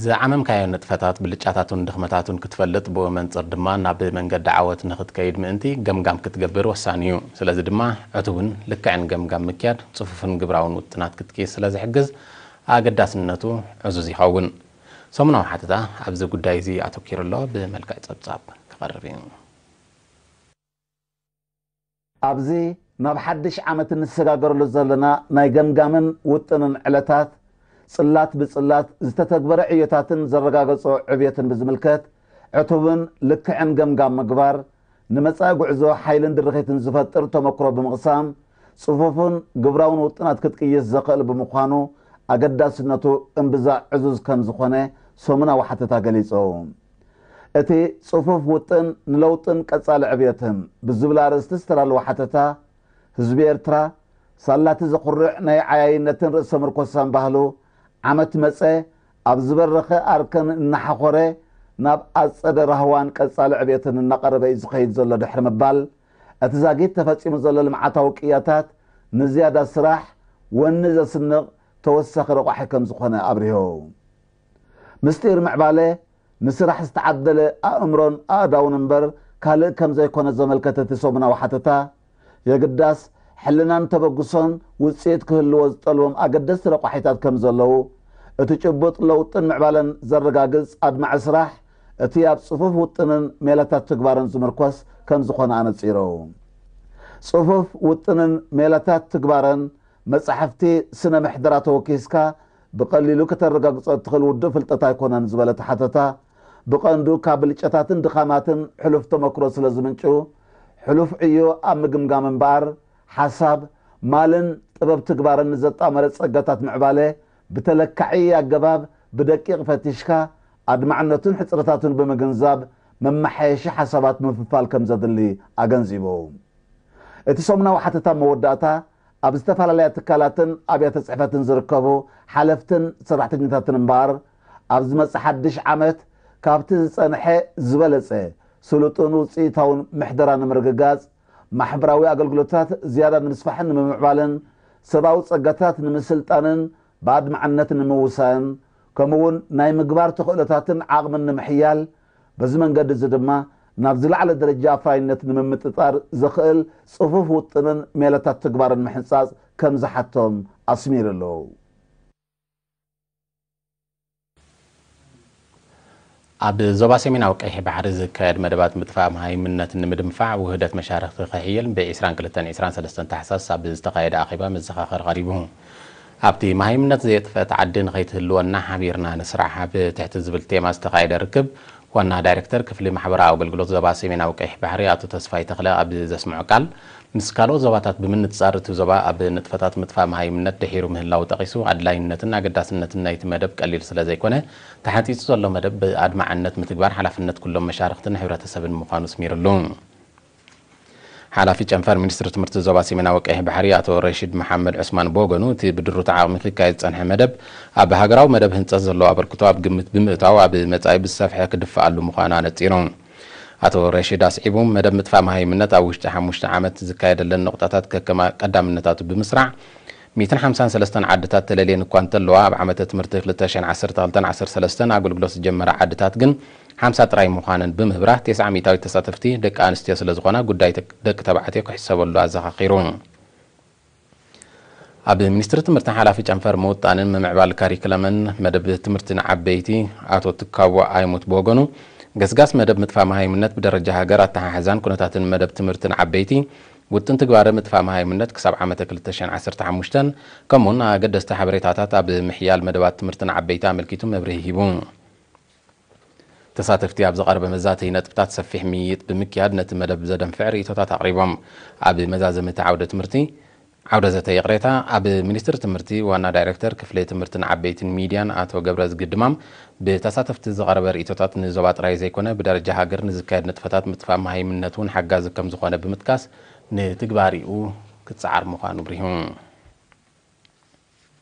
ዝዓመምካዮ ንጥፈታት፣ ብልጫታቱን ድኽመታቱን ክትፈልጥ፣ ብኡ መንጽር ድማ ናብ መንገዲ ዓወት ንኽትከይድ ምእንቲ ገምጋም ክትገብር ወሳኒ እዩ። ስለዚ ድማ ዕቱብን ልክዕን ገምጋም ምክያድ፣ ጽፉፍን ግብራውን ውጥናት ክትቅይስ ስለ ዝሕግዝ፣ ኣገዳስነቱ ዕዙዝ ይኸውን። ሰሙናዊ ሓተታ ኣብዚ ጉዳይ እዚ ኣተኲሩ ኣሎ፣ ብመልክዕ ጸብጻብ ክቐርብ እዩ። ኣብዚ ናብ ሓድሽ ዓመት እንሰጋገረሉ ዘለና ናይ ገምጋምን ውጥንን ዕለታት፣ ጽላት ብጽላት ዝተተግበረ ዕዮታትን ዘረጋገጾ ዕብየትን ብዝምልከት፣ ዕቱብን ልክዕን ገምጋም ምግባር፣ ንመጻኢ ጉዕዞ ሓይልን ድርኺትን ዝፈጥር ተመክሮ ብምቕሳም፣ ጽፉፍን ግብራውን ውጥናት ክትቅይስ ዘኽእል ብምዃኑ፣ ኣገዳስነቱ እምብዛ ዕዙዝ ከም ዝኾነ ሰሙናዊ ሓተታ ገሊጹ። እቲ ጽፉፍ ውጥን ንለውጥን ቀጻሊ ዕብየትን ብዝብል ኣርእስቲ ዝተዳለወ ሓተታ፣ ህዝቢ ኤርትራ ሳላቲ ዘኹርዕ ናይ ዓያይነትን ርእሰ ምርኮሳን ባህሉ፣ ዓመት መጸ ኣብ ዝበረኸ ኣርከን እናሓኾረ ናብ ኣጸደ ራህዋን ቀጻሊ ዕብየትን እናቐረበ እዩ ዝኸይድ ዘሎ ድሕሪ ምባል፣ እቲ ዛጊት ተፈጺሙ ዘሎ ልምዓታዊ ቅያታት ንዝያዳ ስራሕ ወኒ ዘስንቕ ተወሳኺ ረቋሒ ከም ዝኾነ ኣብሪሁ። ምስጢር ምዕባለ ንስራሕ ዝተዓደለ ኣእምሮን ኣእዳውን እምበር ካልእ ከም ዘይኮነ ዘመልከተ እቲ ሰሙናዊ ሓተታ፣ የግዳስ ሕልናን ተበግሶን ውጽኢት ክህልዎ ዝጠልቦም ኣገደስቲ ረቋሒታት ከም ዘለዉ፣ እቲ ጭቡጥ ለውጥን ምዕባለን ዘረጋግጽ ኣድማዒ ስራሕ፣ እቲ ኣብ ጽፉፍ ውጥንን ሜላታት ትግባርን ዝምርኮስ ከም ዝኾነ ኣነጺሩ። ጽፉፍ ውጥንን ሜላታት ትግባረን መጻሕፍቲ ስነ ምሕደራ ተወኪስካ ብቐሊሉ ከተረጋግጾ እትኽእል ውዱእ ፍልጠት ኣይኮነን ዝበለ እቲ ሓተታ፣ ብቐንዱ ካብ ብልጫታትን ድኻማትን ሕሉፍ ተመክሮ ስለ ዝምንጩ፣ ሕሉፍ ዕዮ ኣብ ምግምጋም እምበኣር፣ ሓሳብ፣ ማልን ጥበብ ትግባርን ንዘጣመረ ጸጋታት ምዕባለ ብተለካዒ ኣገባብ ብደቂቕ ፈቲሽካ፣ ኣድማዕነቱን ሕጽረታቱን ብምግንዛብ፣ መመሓየሺ ሓሳባት ምፍፋል ከም ዘድሊ ኣገንዚቡ። እቲ ሰሙናዊ ሓተታ መወዳእታ፣ ኣብ ዝተፈላለያ ትካላትን ኣብያተ ጽሕፈትን ዝርከቡ ሓለፍትን ሰራሕተኛታትን እምበኣር፣ ኣብ ዝመጽእ ሓድሽ ዓመት ካብቲ ዝጸንሐ ዝበለጸ ስሉጥን ውጽኢታውን ምሕደራ ንምርግጋጽ፣ ማሕበራዊ ኣገልግሎታት ዝያዳ ንምስፋሕን ንምምዕባልን፣ ሰብኣዊ ጸጋታት ንምስልጣንን ብኣድማዕነት ንምውሳን፣ ከምኡ'ውን ናይ ምግባር ተኽእሎታትን ዓቕምን ንምሕያል፣ በዚ መንገዲ እዚ ድማ ናብ ዝለዓለ ደረጃ ኣፍራይነት ንምምጥጣር ዘኽእል ጽፉፍ ውጥንን ሜላታት ትግባርን ምሕንጻጽ ከም ዝሓቶም ኣስሚሩ ኣሎ። ኣብ ዞባ ሰሜናዊ ቀይሕ ባሕሪ ዝካየድ መደባት ምጥፋእ መሃይምነት ንምድንፋዕ ውህደት መሻርኽቲ ከሕይል ብ ዒስራን ክልተን ዒስራን ሰለስተን ታሕሳስ ኣብ ዝተኻየደ ኣኼባ መዘኻኸሪ ቀሪቡ። ኣብቲ መሃይምነት ዘየጥፈአት ዓዲ ንኸይትህልወና ሓቢርና ንስራሕ ኣብ ትሕቲ ዝብል ቴማ ዝተኻየደ ርክብ ዋና ዳይሬክተር ክፍሊ ማሕበራዊ ኣገልግሎት ዞባ ሰሜናዊ ቀይሕ ባሕሪ ኣቶ ተስፋይ ተኽለ ኣብ ዘስምዖ ቃል፣ ምስ ካልኦት ዞባታት ብምንጽጻር እቲ ዞባ ኣብ ንጥፈታት ምጥፋእ መሃይምነት ድሒሩ ምህላዉ ጠቒሱ፣ ኣድላይነትን ኣገዳስነትን ናይቲ መደብ ቀሊል ስለ ዘይኮነ፣ ተሓንጺጹ ዘሎ መደብ ብኣድማዕነት ምትግባር ሓላፍነት ኩሎም መሻርኽትን ሕብረተሰብን ምዃኑ ኣስሚሩሉ። ሓላፊ ጨንፈር ሚኒስትሪ ትምህርቲ ዞባ ሰሜናዊ ቀይሕ ባሕሪ ኣቶ ረሺድ መሓመድ ዑስማን ብወገኑ፣ እቲ ብድሩት ዓቕሚ ክካየድ ዝጸንሐ መደብ ኣብ ሃገራዊ መደብ ህንጸት ዘለዎ ኣበርክቶ ኣብ ግምት ብምእታው፣ ኣብ መጻኢ ብዝሰፍሐ ክድፈኣሉ ምዃኑ ኣነጺሩ። ኣቶ ረሺድ ኣስዒቡ፣ መደብ ምጥፋእ መሃይምነት ኣብ ውሽጢ ሓሙሽተ ዓመት ዝካየደለን ነቑጣታት ከከም ቀዳምነታቱ ብምስራዕ፣ ሚእትን ሓምሳን ሰለስተን ዓድታት ተለልየን እኳ እንተለዋ፣ ኣብ ዓመተ ትምህርቲ ክልተ ሽሕን ዓሰርተ ክልተን ዓሰርተ ሰለስተን ኣገልግሎት ዝጀመራ ዓድታት ግን ሓምሳ ጥራይ ምዃነን ብምብራህ፣ ተስዓ ሚእታዊት ተሳተፍቲ ደቂ ኣንስትዮ ስለ ዝኾና፣ ጉዳይ ደቂ ተባዕትዮ ክሕሰበሉ ኣዘኻኺሩ። ኣብ ሚኒስትሪ ትምህርቲ ሓላፊ ጨንፈር ምውጣንን ምምዕባል ካሪክለምን መደብ ትምህርቲ ንዓበይቲ ኣቶ ትካቦ ኣይሙት ብወገኑ፣ ገስጋስ መደብ ምጥፋእ መሃይምነት ብደረጃ ሃገር ኣተሓሕዛን ኩነታትን መደብ ትምህርቲ ንዓበይቲ፣ ውጥን ትግባረ ምጥፋእ መሃይምነት ክሳብ ዓመተ ክልተ ሽሕን ዓሰርተ ሓሙሽተን፣ ከምኡውን ኣገደስቲ ሓበሬታታት ኣብ ምሕያል መደባት ትምህርቲ ንዓበይቲ ኣመልኪቱ መብርሂ ሂቡ። ተሳተፍቲ ኣብ ዝቐረበ መዛተዪ ነጥብታት ሰፊሕ ምይይጥ ብምክያድ፣ ነቲ መደብ ዘደንፍዕ ርእይቶታት ኣቕሪቦም። ኣብ መዛዘሚ እቲ ዓውደ ትምህርቲ፣ ዓውደ ዘተ ይቕሬታ፣ ኣብ ሚኒስትሪ ትምህርቲ ዋና ዳይሬክተር ክፍሊ ትምህርትን ዓበይትን ሚድያን ኣቶ ገብረዝጊ ድማም፣ ብተሳተፍቲ ዝቐረበ ርእይቶታት ንዞባ ጥራይ ዘይኮነ፣ ብደረጃ ሃገር ንዝካየድ ንጥፈታት ምጥፋእ መሃይምነት እውን ሓጋዚ ከም ዝኾነ ብምጥቃስ፣ ንትግባሪኡ ክጸዓር ምዃኑ ኣብሪሁ።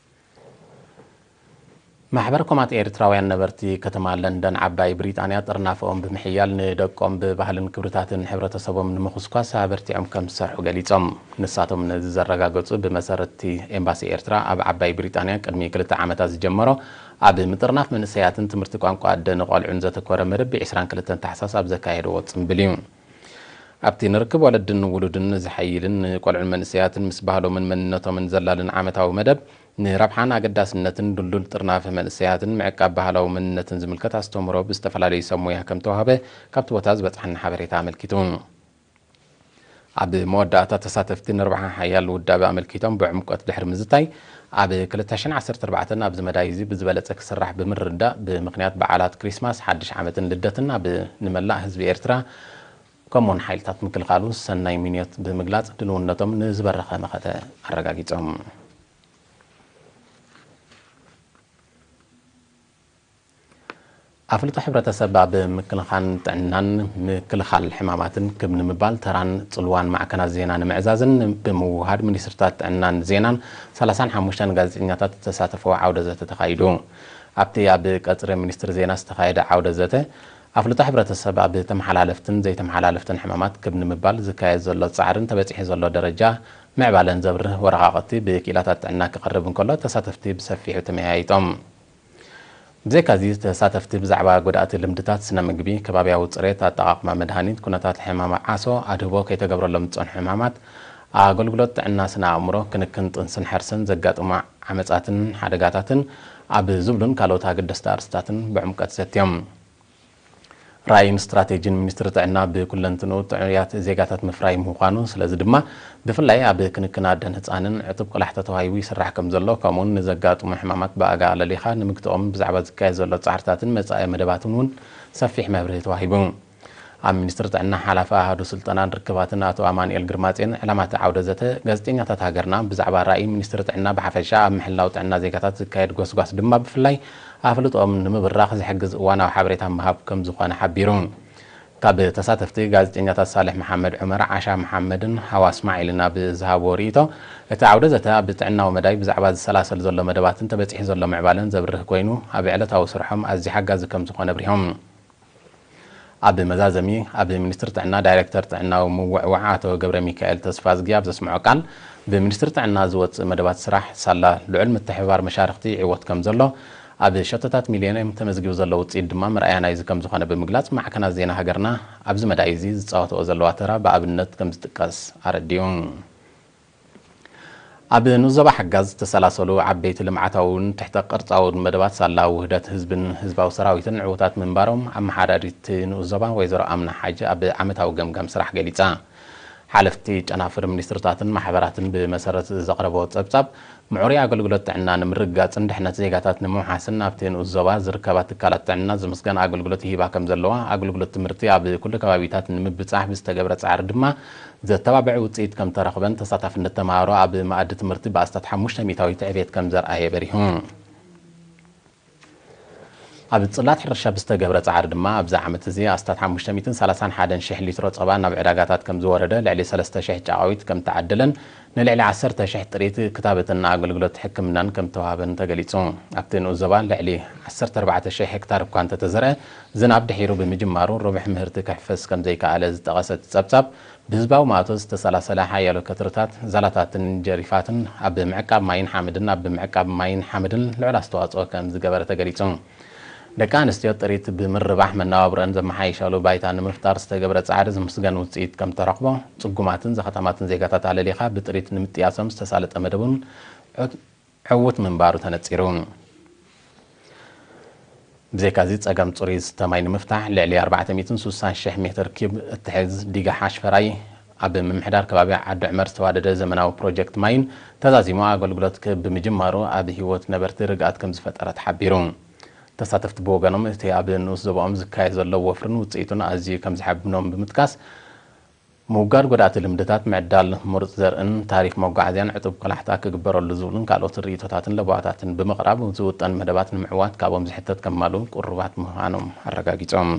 ማሕበር ኮማት ኤርትራውያን ነበርቲ ከተማ ለንደን ዓባይ ብሪጣንያ ጥርናፈኦም ብምሕያል ንደቆም ብባህልን ክብርታትን ሕብረተሰቦም ንምኹስኳስ ኣበርቲዖም ከም ዝሰርሑ ገሊጾም። ንሳቶም ነዚ ዘረጋገጹ ብመሰረትቲ ኤምባሲ ኤርትራ ኣብ ዓባይ ብሪጣንያ ቅድሚ ክልተ ዓመታት ዝጀመሮ ኣብ ምጥርናፍ መንእሰያትን ትምህርቲ ቋንቋ ኣደ ንቆልዑን ዘተኮረ መደብ ብ22 ታሕሳስ ኣብ ዘካየድዎ ጽምብል እዩ። ኣብቲ ንርክብ ወለድን ውሉድን ዝሓይልን ንቆልዑን መንእሰያትን ምስ ባህሎምን መንነቶምን ዘላልን ዓመታዊ መደብ ንረብሓን ኣገዳስነትን ድልዱል ጥርናፈ መንእሰያትን ምዕቃብ ባህላዊ መንነትን ዝምልከት ኣስተምህሮ ብዝተፈላለዩ ሰብ ሞያ ከም ተዋህበ ካብቲ ቦታ ዝበጽሓና ሓበሬታ ኣመልኪቱ። ኣብ መወዳእታ ተሳተፍቲ ንረብሓ ሓያል ውዳበ ኣመልኪቶም ብዕምቆት ድሕሪ ምዝታይ ኣብ ክልተ ሽሕን ዓሰርተ ኣርባዕተን ኣብዚ መዳይ እዚ ብዝበለጸ ክስራሕ ብምርዳእ ብምኽንያት በዓላት ክሪስማስ ሓድሽ ዓመትን ልደትን ኣብ ንመላእ ህዝቢ ኤርትራ ከምኡውን ሓይልታት ምክልኻሉ ሰናይ ምንዮት ብምግላጽ ድልውነቶም ንዝበረኸ መኸተ ኣረጋጊጾም። ኣፍልጦ ሕብረተሰብ ኣብ ምክልኻን ጥዕናን ምክልኻል ሕማማትን ክብ ንምባል ተራን ጽልዋን ማዕከናት ዜና ንምዕዛዝን ብምውሃድ ሚኒስትርታት ጥዕናን ዜናን ሰላሳን ሓሙሽተን ጋዜጠኛታት ዝተሳተፈዎ ዓውደ ዘተ ተኻይዱ። ኣብቲ ኣብ ቀጽሪ ሚኒስትሪ ዜና ዝተኻየደ ዓውደ ዘተ ኣፍልጦ ሕብረተሰብ ኣብ ተመሓላለፍትን ዘይተመሓላለፍትን ሕማማት ክብ ንምባል ዝካየድ ዘሎ ጻዕርን ተበጺሑ ዘሎ ደረጃ ምዕባለን ዘብርህ ወረቓቕቲ ብክኢላታት ጥዕና ክቐርብ እንከሎ ተሳተፍቲ ብሰፊሑ ተመያይጦም። ብዘይካዚ ተሳተፍቲ ብዛዕባ ጎዳእቲ ልምድታት ስነ ምግቢ፣ ከባብያዊ ጽሬት፣ ኣጠቓቕማ መድሃኒት፣ ኩነታት ሕማም ዓሶ፣ ኣድህቦ ከይተገብረሎም ዝጸንሑ ሕማማት፣ ኣገልግሎት ጥዕና ስነ ኣእምሮ፣ ክንክን ጥንስን ሕርስን ዘጋጥሙ ዓመጻትን ሓደጋታትን ኣብ ዝብሉን ካልኦት ኣገደስቲ ኣርእስታትን ብዕምቀት ዘትዮም። ራእይን ስትራቴጂን ሚኒስትሪ ጥዕና ብኩለንትንኡ ጥዑያት ዜጋታት ምፍራይ ምዃኑ፣ ስለዚ ድማ ብፍላይ ኣብ ክንክን ኣደን ህጻንን ዕቱብ ቆላሕታ ተዋሂቡ ይስራሕ ከም ዘሎ፣ ከምኡውን ንዘጋጥሙ ሕማማት ብኣጋ ኣለሊኻ ንምግትኦም ብዛዕባ ዝካየድ ዘሎ ጻዕርታትን መጻኢ መደባትን እውን ሰፊሕ መብርሂ ተዋሂቡ። ኣብ ሚኒስትሪ ጥዕና ሓላፊ ኣሃዱ ስልጠናን ርክባትን ኣቶ ኣማኑኤል ግርማጼን ዕላማቲ ዓውደ ዘተ ጋዜጠኛታት ሃገርና ብዛዕባ ራእይ ሚኒስትሪ ጥዕና ብሓፈሻ ኣብ ምሕላው ጥዕና ዜጋታት ዝካየድ ጎስጓስ ድማ ብፍላይ ኣፍልጦኦም ንምብራኽ ዝሕግዝ እዋናዊ ሓበሬታ ምሃብ ከም ዝኾነ ሓቢሩ። ካብ ተሳተፍቲ ጋዜጠኛታት ሳልሕ መሓመድ ዑመር፣ ዓሻ መሓመድን ሃዋ እስማዒልን ኣብ ዝሃብዎ ርእይቶ፣ እቲ ዓውደ ዘተ ኣብ ጥዕናዊ መዳይ ብዛዕባ ዝሰላሰል ዘሎ መደባትን ተበጺሑ ዘሎ ምዕባለን ዘብርህ ኮይኑ ኣብ ዕለታዊ ስርሖም ኣዝዩ ሓጋዚ ከም ዝኾነ ኣብሪሆም። ኣብ መዛዘሚ ኣብ ሚኒስትሪ ጥዕና ዳይሬክተር ጥዕናዊ ምውዕዋዕ ኣቶ ገብረ ሚካኤል ተስፋዝጊ ኣብ ዘስምዖ ቃል ብሚኒስትሪ ጥዕና ዝወፅእ መደባት ስራሕ ሳላ ልዑል ምትሕብባር መሻርክቲ ይዕወት ከም ዘሎ ኣብ ሸቶታት ሚሊዮኒየም ተመዝጊቡ ዘሎ ውፅኢት ድማ መርኣያ ናይዚ ከም ዝኾነ ብምግላፅ ማዕከናት ዜና ሃገርና ኣብዚ መዳይ እዚ ዝፃወትኦ ዘለዋ ተራ ብኣብነት ከም ዝጥቀስ ኣረዲኡ። ኣብ ንኡስ ዞባ ሓጋዝ ዝተሰላሰሉ ዓበይቲ ልምዓታውን ትሕተ ቅርጻውን መደባት ሳላ ውህደት ህዝብን ህዝባዊ ሰራዊትን ዕዉታት ምንባሮም ኣመሓዳሪት ንኡስ ዞባ ወይዘሮ ኣምና ሓጂ ኣብ ዓመታዊ ገምጋም ስራሕ ገሊጻ። ሓለፍቲ ጨናፍር ሚኒስትርታትን ማሕበራትን ብመሰረት ዘቕረቦ ጸብጻብ ምዕሩይ ኣገልግሎት ጥዕና ንምርግጋጽን ድሕነት ዜጋታት ንምውሓስን ኣብቲ ንኡስ ዞባ ዝርከባ ትካላት ጥዕና ዝምስገን ኣገልግሎት ይህባ ከም ዘለዋ ኣገልግሎት ትምህርቲ ኣብ ኩሉ ከባቢታት ንምብጻሕ ብዝተገብረ ጻዕሪ ድማ ዘተባብዕ ውጽኢት ከም ተረኽበን ተሳታፍነት ተማሃሮ ኣብ መኣዲ ትምህርቲ ብኣስታት ሓሙሽተ ሚእታዊት ዕቤት ከም ዘርኣየ በሪሁ። ኣብ ጽላት ሕርሻ ብዝተገብረ ጻዕሪ ድማ ኣብዚ ዓመት እዚ ኣስታት ሓሙሽተ ሚእትን ሰላሳን ሓደን ሽሕ ሊትሮ ጸባ ናብ ዕዳጋታት ከም ዝወረደ፣ ልዕሊ ሰለስተ ሽሕ ጫቓዊት ከም ተዓደለን ንልዕሊ ዓሰርተ ሽሕ ጥሪት ክታበትን ኣገልግሎት ሕክምናን ከም ተዋህበን ተገሊጹ። ኣብቲ ንኡስ ዞባ ልዕሊ ዓሰርተ ኣርባዕተ ሽሕ ሄክታር እኳ እንተተዘርአ፣ ዝናብ ድሒሩ ብምጅማሩ ረቡሕ ምህርቲ ክሕፈስ ከም ዘይከኣለ ዝጠቐሰ እቲ ጸብጻብ፣ ብህዝባዊ ማእቶ ዝተሰላሰለ ሓያሎ ከትርታት፣ ዛላታትን ጀሪፋትን ኣብ ምዕቃብ ማይን ሓመድን ኣብ ምዕቃብ ማይን ሓመድን ልዑል ኣስተዋጽኦ ከም ዝገበረ ተገሊጹ። ደቂ ኣንስትዮ ጥሪት ብምርባሕ መነባብሮአን ዘመሓይሻሉ ባይታ ንምፍጣር ዝተገብረ ጻዕሪ ዝምስገን ውጽኢት ከም ተረኽቦ፣ ጽጉማትን ዘኸታማትን ዜጋታት ኣለሊኻ ብጥሪት ንምጥያሶም ዝተሳለጠ መደብ እውን ዕውት ምንባሩ ተነጺሩ። ብዘይካዚ ጸገም ጽሩይ ዝስተ ማይ ንምፍታሕ ልዕሊ ኣርባዕተ ሚእትን ስሳን ሽሕ ሜትር ኪዩብ እትሕዝ ዲጋ ሓሽፈራይ ኣብ ምምሕዳር ከባቢ ዓዲ ዑመር ዝተዋደደ ዘመናዊ ፕሮጀክት ማይን ተዛዚሙ ኣገልግሎት ክህብ ብምጅማሩ ኣብ ህይወት ነበርቲ ርግኣት ከም ዝፈጠረ ተሓቢሩ። ተሳተፍቲ ብወገኖም እቲ ኣብ ንኡስ ዞባኦም ዝካየድ ዘሎ ወፍርን ውጽኢቱን ኣዝዩ ከም ዘሐብኖም ብምጥቃስ፣ ምውጋድ ጎዳእቲ ልምድታት፣ ምዕዳል ምሩጽ ዘርእን ታሪፍ መጓዓዝያን ዕጡብ ቆላሕታ ክግበረሉ ዝብሉን ካልኦት ርእይቶታትን ለበዋታትን ብምቕራብ ዝውጠን መደባት ንምዕዋት ካብኦም ዝሕተት ከማሉ ቅሩባት ምዃኖም ኣረጋጊጾም።